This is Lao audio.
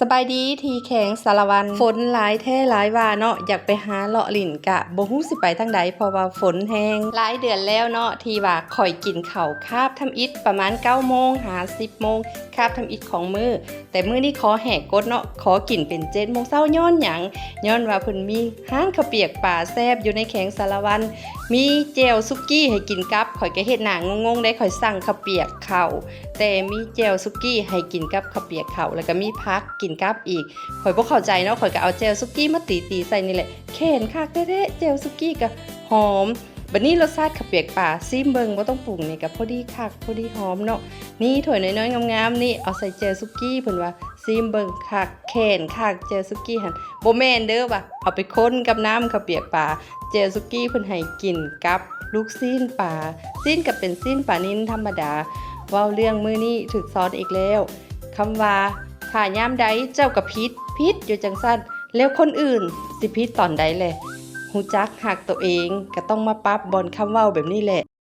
ສະບາຍດີທີ່ແຂວງສາລະວັນ ຝົນຫຼາຍແທ້ຫຼາຍວ່າເນາະ ຢາກໄປຫາເລາະຫຼິ້ນກະບໍ່ຮູ້ຊິໄປທາງໃດ ເພາະວ່າຝົນແຮງ. ຫຼາຍເດືອນແລ້ວເນາະ ທີ່ວ່າຂ້ອຍກິນເຂົ້າຄາບທຳອິດປະມານເກົ້າໂມງຫາສິບໂມງ ຄາບທຳອິດຂອງມື້ ແຕ່ມື້ນີ້ຂໍແຫກກົດເນາະ ຂໍກິນເປັນເຈັດໂມງເຊົ້າ. ຍ້ອນຫຍັງ? ຍ້ອນວ່າເພິ່ນມີຮ້ານເຂົ້າປຽກປາແຊບຢູ່ໃນແຂວງສາລະວັນ ມີແຈ່ວສຸກີ້ໃຫ້ກິນກັບ. ຂ້ອຍກະເຮັດໜ້າງົງໆເດ້ ຂ້ອຍສັ່ງເຂົ້າປຽກເຂົ້າ ແຕ່ມີແຈ່ວສຸກີ້ໃຫ້ກິນກັບເຂົ້າປຽກເຂົ້າ ແລ້ວກະມີຜັກກິນກັບອີກ. ຂ້ອຍບໍ່ເຂົ້າໃຈເນາະ ຂ້ອຍກະເອົາແຈ່ວສຸກີ້ມາຕີໆໃສ່ນີ້ແຫຼະ ແຂນຄັກແທ້ໆ ແຈ່ວສຸກີ້ກະຫອມ. ບາດນີ້ລົດຊາດເຂົ້າປຽກປາ ຊີມເບິ່ງ ບໍ່ຕ້ອງປຸງນີ້ກະພໍດີຄັກ ພໍດີຫອມເນາະ. ນີ້ຖ້ວຍນ້ອຍໆງາມໆນີ້ ເອົາໃສ່ແຈ່ວສຸກີ້ ເພິ່ນວ່າຊີມເບິ່ງຄັກ ແຂນຄັກ ແຈ່ວສຸກີ້ຫັ້ນ. ບໍ່ແມ່ນເດີວ່າ ເອົາໄປຄົນກັບນ້ຳເຂົ້າປຽກປາ. ແຈ່ວສຸກີ້ເພິ່ນໃຫ້ກິນກັບລູກຊີ້ນປາ ຊີ້ນກະເປັນຊີ້ນປານິນທຳມະດາ. ເວົ້າເລື່ອງມື້ນີ້ຖືກສອນອີກແລ້ວ ຄຳວ່າ ຖ້າຍາມໃດເຈົ້າກະຜິດ ຜິດຢູ່ຈັ່ງຊັ້ນ ແລ້ວຄົນອື່ນຊິຜິດຕອນໃດແລະ? ຮູ້ຈັກຮັກໂຕເອງ ກະຕ້ອງມາປັບບ່ອນຄຳເວົ້າແບບນີ້ແຫຼະ.